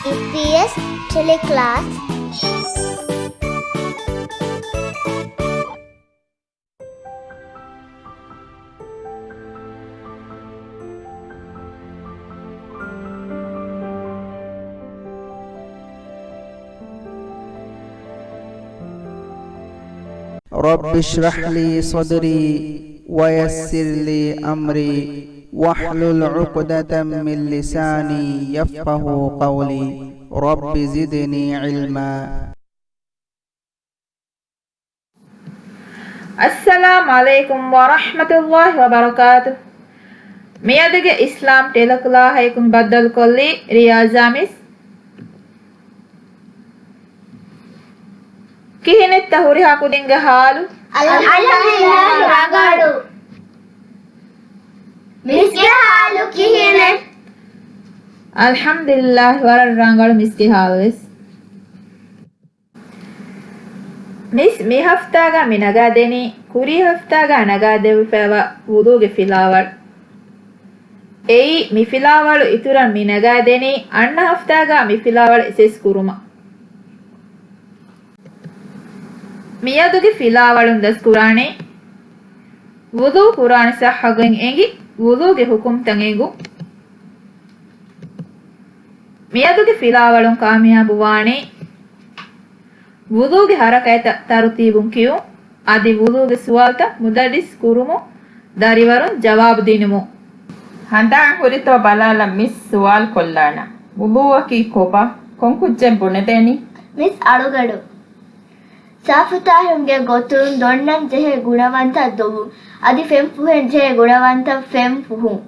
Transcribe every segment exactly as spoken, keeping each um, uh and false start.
އީޕީއެސް ޓެލެކްލާސް. رب اشرح لي صدري ويسر لي أمري واحلل عقدة من لساني يفقهوا قولي. رب زدني علما. އައްސަލާމު ޢަލައިކުމް ވަރަޙްމަތުﷲި ވަބަރަކާތުހު. މިއަދުގެ އިސްލާމް ޓެލެކްލާހަކުން ބައްދަލުކޮށްލީ ރިޔާޒާ މިސް. ކިހިނެއްތަ ހުރިހާ ކުދިންގެ ޙާލު؟ އަލްޙަމްދުލިއްލާހި ރަނގަޅު. މިސްގެ ޙާލު ކިހިނެއް؟ އަލްޙަމްދުލިއްލާހި ވަރަށް ރަނގަޅު މިސްގެ ޙާލުވެސް. މިސް މި ހަފްތާގަ މި ނަގާދެނީ ކުރީ ހަފްތާގަ ނަގާދެއްވިފައިވާ ވުޟޫގެ ފިލާވަޅު. އެއީ މި ފިލާވަޅު އިތުރަށް މި ނަގާދެނީ އަންނަ ހަފްތާގަ މި ފިލާވަޅު އެސެސް ކުރުމަށް. މިއަދުގެ ފިލާވަޅުން ދަސްކުރާނީ ވުޟޫ ކުރާނެ ޞައްޙަ ގޮތް އެނގި، ވުޟޫގެ ޙުކުމްތައް އެނގުން. މިއަދުގެ ފިލާވަޅުން ކާމިޔާބުވާނީ ވުޟޫގެ ޙަރަކާތްތައް ތަރުތީބުން ކިޔުން، އަދި ވުޟޫގެ ސުވާލުތައް މުދައްރިސް ކުރުމުން ދަރިވަރުން ޖަވާބު ދިނުމުން. ހަނދާން ހުރިތޯ ބަލާލަން މިސް ސުވާލު ކޮށްލާނަން. ވުޟޫއަކީ ކޮބާ؟ ކޮން ކުއްޖެއް ބުނެދޭނީ؟ މިސް އަޅުގަނޑު ސާފުތާހިރުމުގެ ގޮތުން ދޮންނަން ޖެހޭ ގުނަވަންތައް ދޮވުން. އަދި ފެން ފުހެން ޖެހޭ ގުނަވަންތައް ފެން ފުހުން.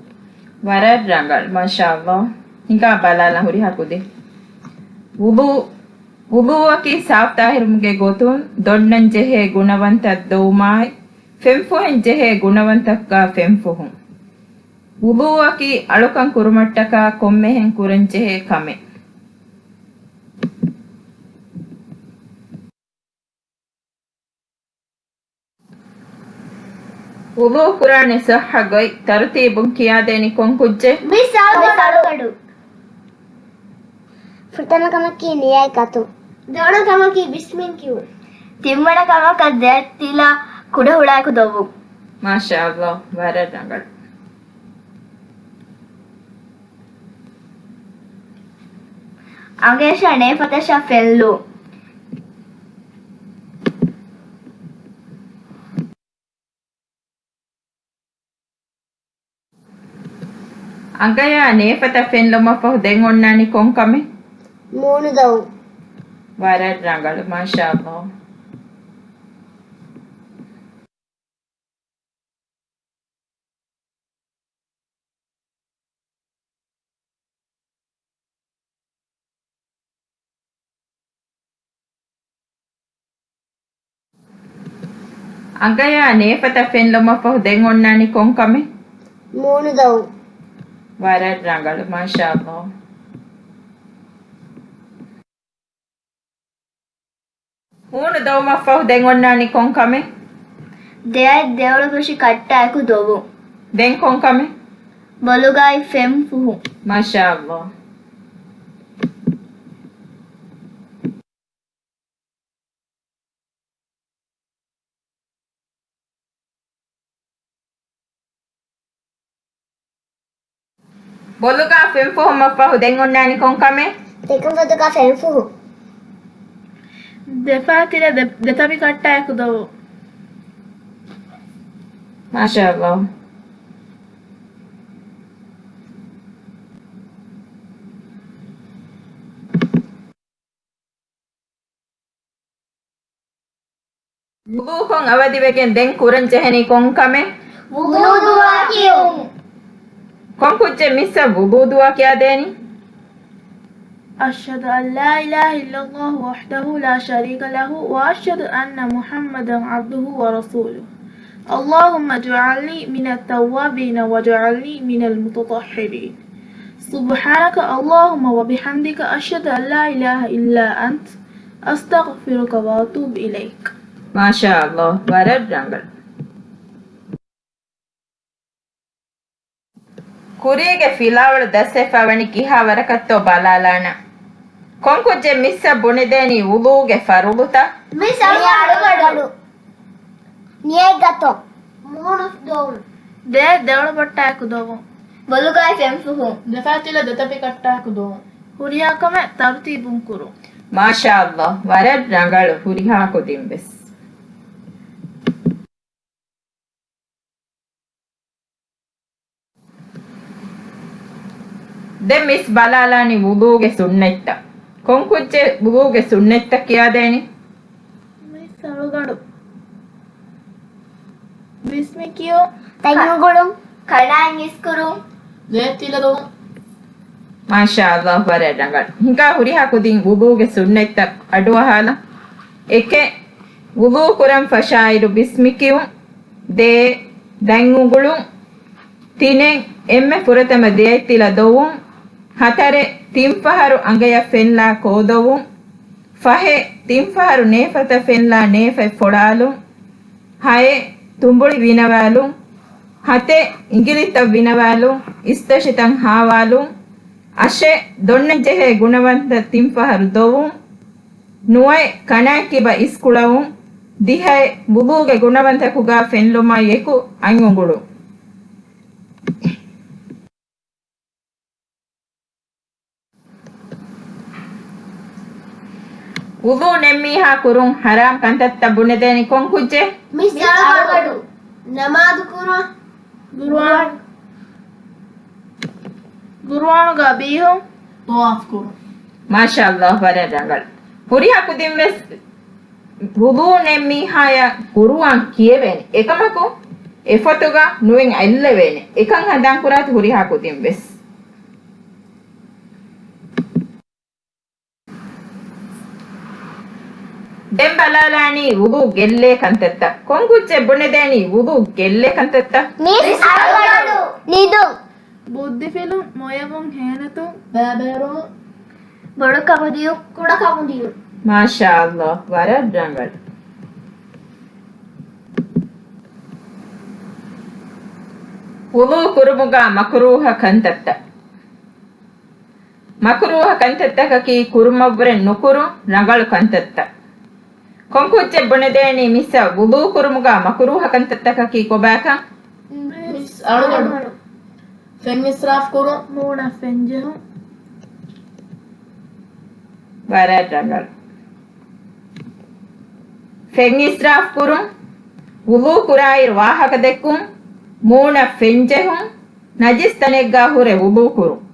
ވަރަށް ރަނގަޅު، މާޝާﷲ. ހިނގާ ބަލާލަން ހުރިހާ ކުދިން. ވުޟޫ، ވުޟޫއަކީ ސާފުތާހިރުމުގެ ގޮތުން ދޮންނަން ޖެހޭ ގުނަވަންތައް ދޮވުމާއި، ފެން ފުހެން ޖެހޭ ގުނަވަންތަކާ ފެން ފުހުން. ވުޟޫއަކީ އަޅުކަން ކުރުމަށްޓަކާ ކޮންމެހެން ކުރަން ޖެހޭ ކަމެއް. ވުޟޫ ކުރާނެ ޞައްޙަ ގޮތް ތަރުތީބުން ކިޔާދޭނީ ކޮން ކުއްޖެއް؟ މިސް އަޅުގަނޑު. ފުރަތަމަ ކަމަކީ ނިޔަތް ގަތުން. ދެވަނަ ކަމަކީ ބިސްމިން ކިޔުން. ތިންވަނަ ކަމަކަށް ދެއަތް ތިލަ ކުޑަ ހުޅައެކު ދޮވުން. މާޝާﷲ، ވަރަށް ރަނގަޅު. އަނގަޔަށާ ނޭފަތަށާ ފެން ލު. އަނގަޔާ ނޭފަތަށް ފެން ލުމަށްފަހު ދެން އޮންނާނީ ކޮން ކަމެއް؟ މޫނު ދޮވުން. ވަރަށް ރަނގަޅު، މާޝާﷲ. އަނގަޔާ ނޭފަތަށް ފެން ލުމަށްފަހު ދެން އޮންނާނީ ކޮން ކަމެއް؟ މޫނު ދޮވުން. ވަރަށް ރަނގަޅު، މާޝާﷲ. ހޫނު ދޮވުމަށްފަހު ދެން އޮންނާނީ ކޮން ކަމެއް؟ ދެއަތް ދެއޮޅު ބުރަށި ކައްޓާއެކު ދޮވުން. ދެން ކޮން ކަމެއް؟ ބޮލުގައި ފެން ފުހުން. މާޝާﷲ. ބޮލުގަ ފެން ފުހުމަށްފަހު ދެން އޮންނާނީ ކޮން ކަމެއް؟ ދެކުންފޮތުގަ ފެން ފުހުން. ދެފާ ތިލަ ދެ، ދެތަބި ކައްޓާއެކު ދޮވުން. މާޝާﷲ. ވުޟޫކޮށް އަވަދިވެގެން ދެން ކުރަން ޖެހެނީ ކޮން ކަމެއް؟ ވުޟޫ ދުޢާ ކިޔުން. ކޮން ކުއްޖެއް މިސްއަށް ވުޟޫ ދުޢާ ކިޔާދޭނީ؟ أشهد أن لا إله إلا الله وحده لا شريك له، وأشهد أن محمدا عبده ورسوله. اللهم اجعلني من التوابين واجعلني من المتطهرين. سبحانك اللهم وبحمدك، أشهد أن لا إله إلا أنت، أستغفرك وأتوب إليك. މާޝާﷲ، ވަރަށް ރަނގަޅު. ކުރީގެ ފިލާވަޅު ދަސްވެފަ ވަނީ ކިހާ ވަރަކަށްތޯ ބަލާލާނަން. ކޮންކުއްޖެއް މިސްއަށް ބުނެދޭނީ ވުޟޫގެ ފަރުޟުތައް؟ މިސް އަޅުގަޑު. ނިޔަތް ގަތުން. މޫނު ދޮވުން. ދޭ ދެވަނަ ބައްޓާއެކު ދޮވުން. ބޮލުގައި ފެންފުހުން. ދެފައިތިލަ ދެތަފި ކައްޓާއެކު ދޮވުން. ހުރިހާ ކަމެއް ތަރުތީބުން ކުރުން. މާޝާﷲ، ވަރަށް ރަނގަޅު ހުރިހާ ކުދިން ވެސް. ދެން މިސް ބަލާލާނީ ވުޟޫގެ ސުންނަތްތައް. ކޮންކުއްޖެއް ވުޟޫގެ ސުންނަތްތައް ކިޔާދޭނީ؟ މިސް އަޅުގަޑު. ބިސްމި ކިޔުން. ތަން އުނގުޅުން. ކަނާތް އިސްކުރުން. ދޭތިލަ ދޮވުން. މާޝާﷲ، ވަރަށް ރަނގަޅު. ހިނގާ ހުރިހާ ކުދިން ވުޟޫގެ ސުންނަތްތައް އަޑުއަހާލަން. އެކެއް، ވުޟޫ ކުރަން ފަށާއިރު ބިސްމި ކިޔުން. ދޭ، ދަތް އުނގުޅުން. ތިނެއް، އެންމެ ފުރަތަމަ ދެއަތްތިލަ ދޮވުން. ހަތަރެއް، ތިން ފަހަރު އަނގަޔަށް ފެންލާ ކޯދޮވުން. ފަހެއް، ތިން ފަހަރު ނޭފަތަށް ފެންލާ ނޭފަތް ފޮޅާލުން. ހައެއް، ތުނބުޅި ވިނަވާލުން. ހަތެއް، އިނގިލިތައް ވިނަވާލުން. އިސްތަށިތައް ހާވާލުން. އަށެއް، ދޮންނަންޖެހޭ ގުނަވަންތައް ތިން ފަހަރު ދޮވުން. ނުވައެއް، ކަނާތް ކިބަ އިސްކުޅަވުން. ދިހައެއް، ވުޟޫގެ ގުނަވަންތަކުގަ ފެންލުމާއި އެކު އަތް އުނގުޅުން. ވުޟޫ ނެތްމީހާ ކުރުން ޙަރާމް ކަންތައްތައް ބުނެދޭނީ ކޮން ކުއްޖެއް؟ މިސް އަޅުގަޑު. ނަމާދު ކުރުން. ޤުރުއާން، ޤުރުއާނުގަ ބީހުން. ޠަވާފު ކުރުން. މާޝާﷲ، ވަރަށް ރަނގަޅު. ހުރިހާ ކުދިން ވެސް ވުޟޫ ނެތްމީހާޔަށް ޤުރުއާން ކިޔެވޭނެ. އެކަމަކު އެފޮތުގަ ނުވެން އަތްލެވޭނެ. އެކަން ހަނދާންކުރާތި ހުރިހާ ކުދިން ވެސް. ދެން ބަލާލާނީ ވުޟޫ ގެއްލޭ ކަންތައްތައް. ކޮން ކުއްޖެއް ބުނެދޭނީ ވުޟޫ ގެއްލޭ ކަންތައްތައް؟ މިސް އަޅުގަޑު. ނިދުން. ބުއްދިފިލުން، މޮޔަވުން، ހޭނެތުން، ބައިބައިވެރިވުން، ބޮޑުކަމުދިޔުން، ކުޑަކަމުދިޔުން. މާޝާﷲ، ވަރަށް ރަނގަޅު. ވުޟޫ ކުރުމުގަ މަކުރޫހަ ކަންތައްތައް. މަކުރޫހަ ކަންތައްތަކަކީ ކުރުމަށްވުރެ ނުކުރު ރަނގަޅު ކަންތައްތައް. ކޮން ކުއްޖެއް ބުނެދޭނީ މިސްއަށް ވުޟޫ ކުރުމުގަ މަކުރޫހަ ކަންތައްތަކަކީ ކޮބާކަން؟ މިސް އަޅުގަޑު. ފެން އިސްރާފް ކުރުން. މޫނަށް ފެން ޖެހުން. ވަރަށް ރަނގަޅު. ފެން އިސްރާފް ކުރުން، ވުޟޫ ކުރާއިރު ވާހަކަ ދެއްކުން، މޫނަށް ފެން ޖެހުން، ނަޖިސް ތަނެއްގަ ހުރެ ވުޟޫ ކުރުން.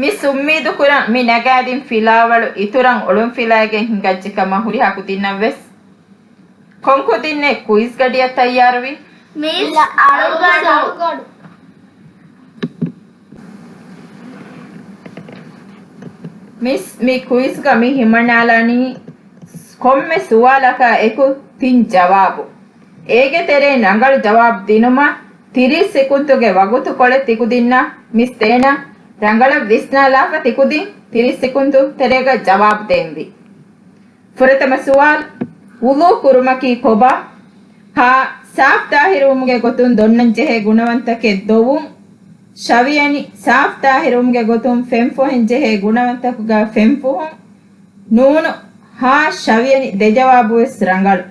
މިސް އުއްމީދު ކުރަން މި ނަގާދިން ފިލާވަޅު އިތުރަށް އޮޅުންފިލާގެން ހިނގައްޖެ ކަމަށް ހުރިހާ ކުދިންނަށް ވެސް. ކޮން ކުދިންނެއް ކުއިޒް ގަޑިއަށް ތައްޔާރުވީ؟ މިސް އަޅުގަޑު. މިސް މި ކުއިޒްގަ މި ހިމަނާލާނީ ކޮންމެ ސުވާލަކާ އެކު ތިން ޖަވާބު. އޭގެ ތެރެއިން ރަނގަޅު ޖަވާބު ދިނުމަށް ތިރީސް ސިކުންތުގެ ވަގުތުކޮޅެއް ތިކުދިންނަށް މިސް ދޭނަން. ރަނގަޅަށް ވިސްނާލާފަ ތިކުދިން ތިރީސް ސިކުންތު ތެރޭގަ ޖަވާބު ދޭންވީ. ފުރަތަމަ ސުވާލު، ވުޟޫ ކުރުމަކީ ކޮބާ؟ ހާ، ސާފް ޠާހިރުވުމުގެ ގޮތުން ދޮންނަން ޖެހޭ ގުނަވަންތަކެއް ދޮވުން. ޝަވިޔަނި، ސާފް ޠާހިރުވުމުގެ ގޮތުން ފެންފޮހެން ޖެހޭ ގުނަވަންތަކުގަ ފެންފުހުން. ނޫނު، ހާ، ޝަވިޔަނި ދެ ޖަވާބު ވެސް ރަނގަޅު.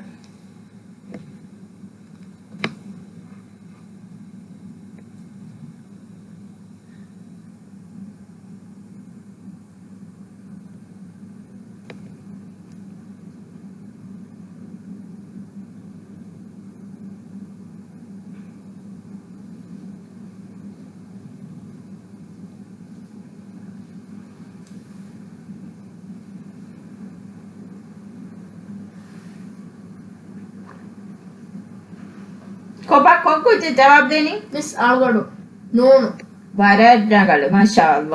ކޮބާ ކޮން ކުއްޖެއް ޖަވާބު ދެނީ؟ މިސް އަޅުގަޑު. ނޫނު. ވަރަށް ރަނގަޅު، މާޝާﷲ.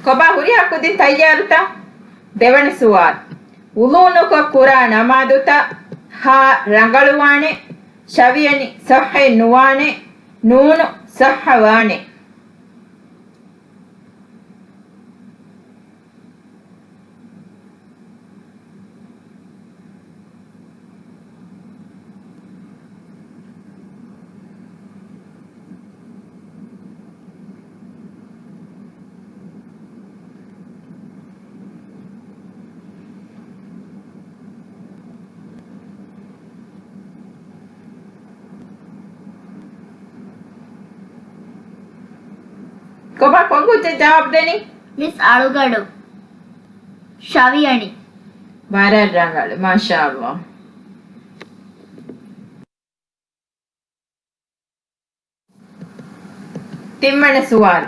ކޮބާ ހުރިހާ ކުދިން ތައްޔާރުތަ؟ ދެވަނަ ސުވާލު. ވުޟޫ ނުކޮށް ކުރާ ނަމާދުތައް ހާ ރަނގަޅުވާނެ، ޝަވިޔަނި ޞައްޙައެއް ނުވާނެ، ނޫނު ޞައްޙަ ވާނެ. ކޮބާ ކޮން ކުއްޖެއް ޖަވާބު ދެނީ؟ މިސް އަޅުގަޑު. ޝަވިޔަނި. ވަރަށް ރަނގަޅު. މާޝާﷲ. ތިންވަނަ ސުވާލު.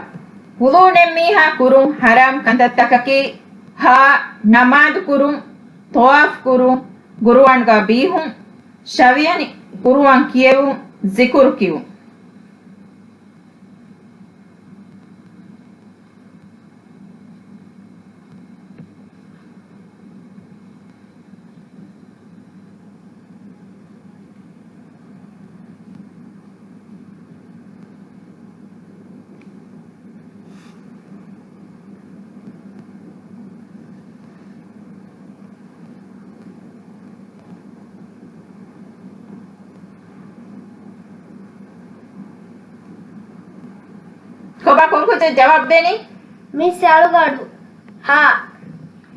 ވުޟޫ ނެތް މީހާ ކުރުން ޙަރާމް ކަންތައްތަކަކީ، ހާ، ނަމާދު ކުރުން، ޠަވާފު ކުރުން، ޤުރުއާންގާ ބީހުން، ޝަވިޔަނި، ޤުރުއާން ކިޔެވުން، ޒިކުރު ކިޔުން. ކޮބާ ކޮން ކުއްޖެއް ޖަވާބު ދެނީ؟ މިސް އަޅުގަޑު. ހާ.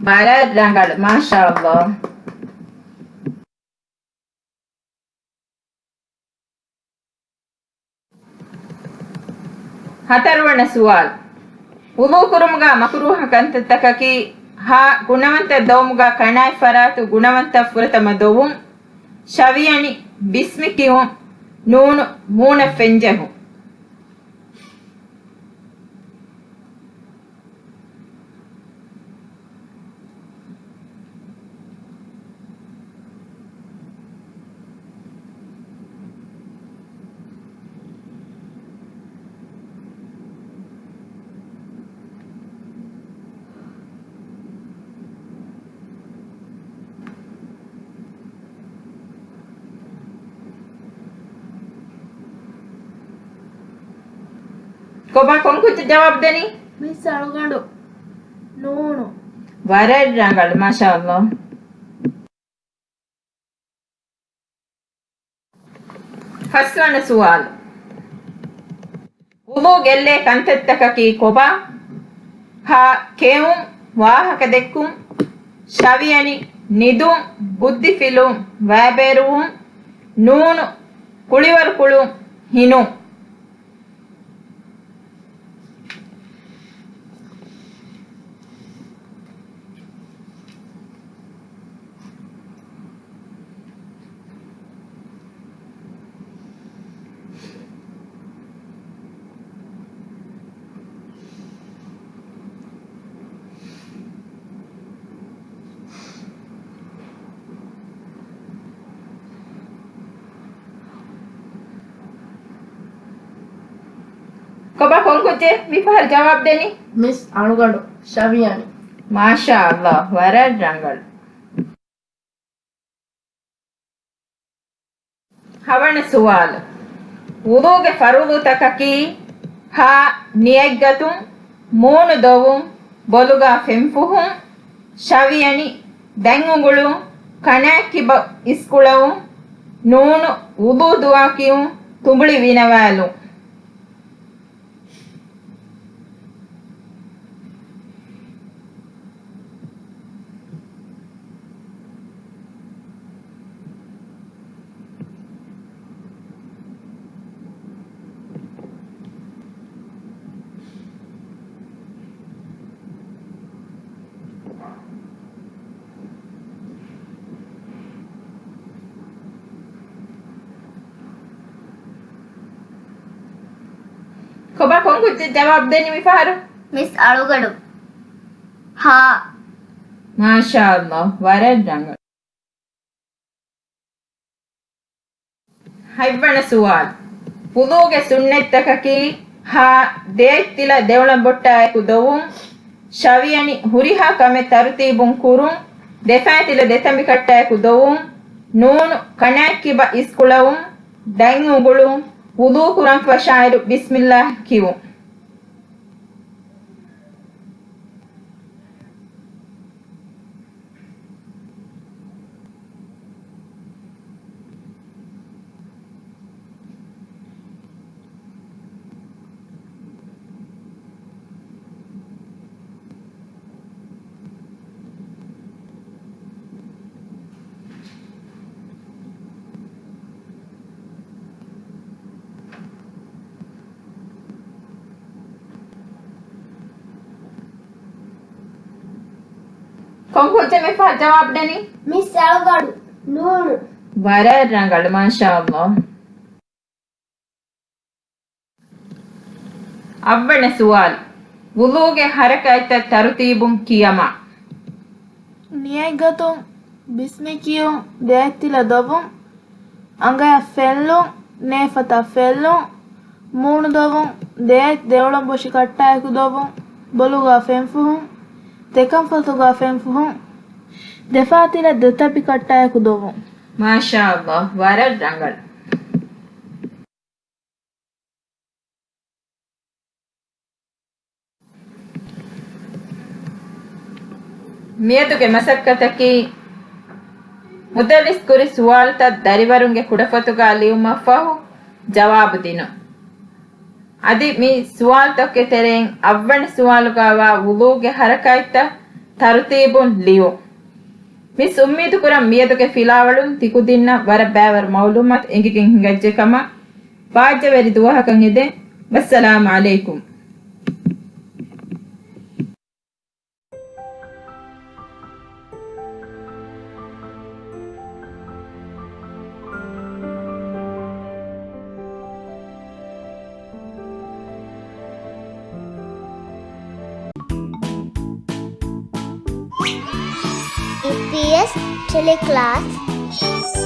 ވަރަށް ރަނގަޅު. މާޝާﷲ. ހަތަރުވަނަ ސުވާލު. ވުޟޫ ކުރުމުގާ މަކުރޫހަ ކަންތައްތަކަކީ، ހާ، ގުނަވަންތަ ދޮވުމުގާ ކަނާތް ފަރާތު ގުނަވަންތަ ފުރަތަމަ ދޮވުން، ޝަވިޔަނި، ބިސްމި ކިޔުން، ނޫނު، މޫނަށް ފެންޖެހުން. ކޮބާ ކޮން ކުއްޖެއް ޖަވާބު ދެނީ؟ މިސް އަޅުގަނޑު. ނޫނު. ވަރަށް ރަނގަޅު، މާޝާﷲ. ފަސްވަނަ ސުވާލު. ވުޟޫ ގެއްލޭ ކަންތައްތަކަކީ ކޮބާ؟ ހާ، ކެއުން، ވާހަކަ ދެއްކުން، ޝަވިޔަނި، ނިދުން، ބުއްދިފިލުން، ވައިބޭރުވުން، ނޫނު، ކުޅިވަރު ކުޅުން، ހިނުން. ކޮބާ ކޮން ކުއްޖެއް މިފަހަރު ޖަވާބު ދެނީ؟ މިސް އަޅުގަނޑު ޝަވިޔަނި. މާޝާﷲ، ވަރަށް ރަނގަޅު. ހަވަނަ ސުވާލު. ވުޟޫގެ ފަރުޟުތަކަކީ، ހާ، ނިޔަތްގަތުން، މޫނު ދޮވުން، ބޮލުގާ ފެންފުހުން، ޝަވިޔަނި، ދަތް އުނގުޅުން، ކަނާތް ކިބަ އިސްކުޅަވުން، ނޫނު، ވުޟޫ ދުޢާ ކިޔުން، ތުނބުޅި ވިނަވާލުން. ކޮބާ ކޮން ކުއްޖެއް ޖަވާބު ދެނީ މިފަހަރު؟ މިސް އަޅުގަޑު. ހާ. މާޝާﷲ، ވަރަށް ރަނގަޅު. ހަތްވަނަ ސުވާލު. ވުޟޫގެ ސުންނަތްތަކަކީ، ހާ، ދެއަތްތިލަ ދެއުޅަނބޮއްޓާއެކު ދޮވުން، ޝަވިޔަނި ހުރިހާ ކަމެއް ތަރުތީބުން ކުރުން، ދެފައިތިލަ ދެތަނބިކައްޓާއެކު ދޮވުން، ނޫނު، ކަނާތްކިބަ އިސްކުޅަވުން، ދަތް އުނގުޅުން، ވުޟޫ ކުރަންފަށާއިރު ބިސްމިއްލާހް ކިޔުން. ކޮން ކުއްޖެއް މި ފަހަށް ޖަވާބު ދެނީ؟ މިސް އަޅުގަޑު. ނޫނު. ވަރަށް ރަނގަޅު، މާޝާﷲ. އަށްވަނަ ސުވާލު. ވުޟޫގެ ހަރަކާތްތައް ތަރުތީބުން ކިޔަމާ. ނިޔަތް ގަތުން، ބިސްމި ކިޔުން، ދެއަތް ތިލަ ދޮވުން، އަނގަޔަށް ފެންލުން، ނޭފަތަށް ފެންލުން، މޫނު ދޮވުން، ދެއަތް ދެއުޅަނބޮށި ކައްޓާއެކު ދޮވުން، ބޮލުގާ ފެންފުހުން، ދެކަންފަތުގާ ފެންފުހުން، ދެފާތިލަ ދެތަބި ކައްޓާއެކު ދޮވުން. މާޝާﷲ، ވަރަށް ރަނގަޅު. މިއަދުގެ މަސައްކަތަކީ، މުދައްރިސް ކުރި ސުވާލުތައް ދަރިވަރުންގެ ކުޑަފޮތުގާ ލިޔުމަށްފަހު ޖަވާބު ދިނުން. އަދި މި ސުވާލުތަކުގެ ތެރެއިން އަށްވަނަ ސުވާލުގާވާ ވުޟޫގެ ހަރަކާތްތައް ތަރުތީބުން ލިޔުން. މިސް އުއްމީދުކުރަން މިއަދުގެ ފިލާވަޅުން ތިކުދިންނަށް ވަރަށް ބައިވަރު މައުލޫމާތު އެނގިގެން ހިނގައްޖެ ކަމަށް. ބާއްޖަވެރި ދުވަހަކަށް އެދެން. ވައްސަލާމް ޢަލައިކުމް. އީޕީއެސް ޓެލެކްލާސް.